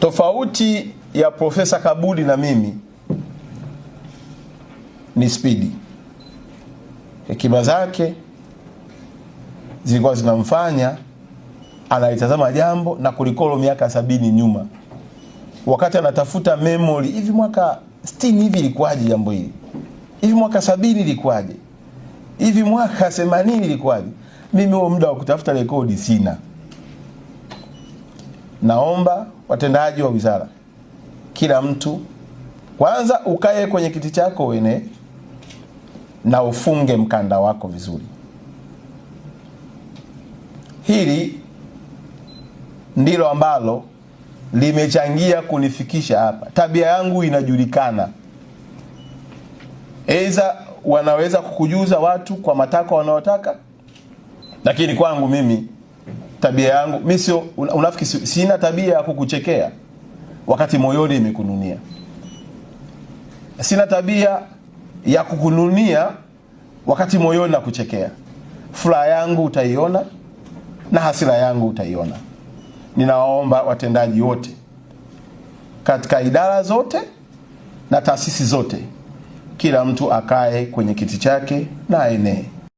Tofauti ya Profesa Kabudi na mimi ni spidi. Hekima zake zilikuwa zinamfanya anaitazama jambo na kulikolo miaka 70 nyuma, wakati anatafuta memory, hivi mwaka 60 hivi ilikuwaje jambo hili, hivi mwaka 70 ilikuwaje, hivi mwaka 80 ilikuwaje? Mimi huo muda wa kutafuta rekodi sina. Naomba watendaji wa wizara, kila mtu kwanza ukae kwenye kiti chako wene na ufunge mkanda wako vizuri. Hili ndilo ambalo limechangia kunifikisha hapa. Tabia yangu inajulikana, aidha wanaweza kukujuza watu kwa matakwa wanaotaka, lakini kwangu mimi tabia yangu mimi sio unafiki, sina tabia ya kukuchekea wakati moyoni imekununia. Sina tabia ya kukununia wakati moyoni na kuchekea. Furaha yangu utaiona na hasira yangu utaiona. Ninawaomba watendaji wote katika idara zote na taasisi zote, kila mtu akae kwenye kiti chake na aenee.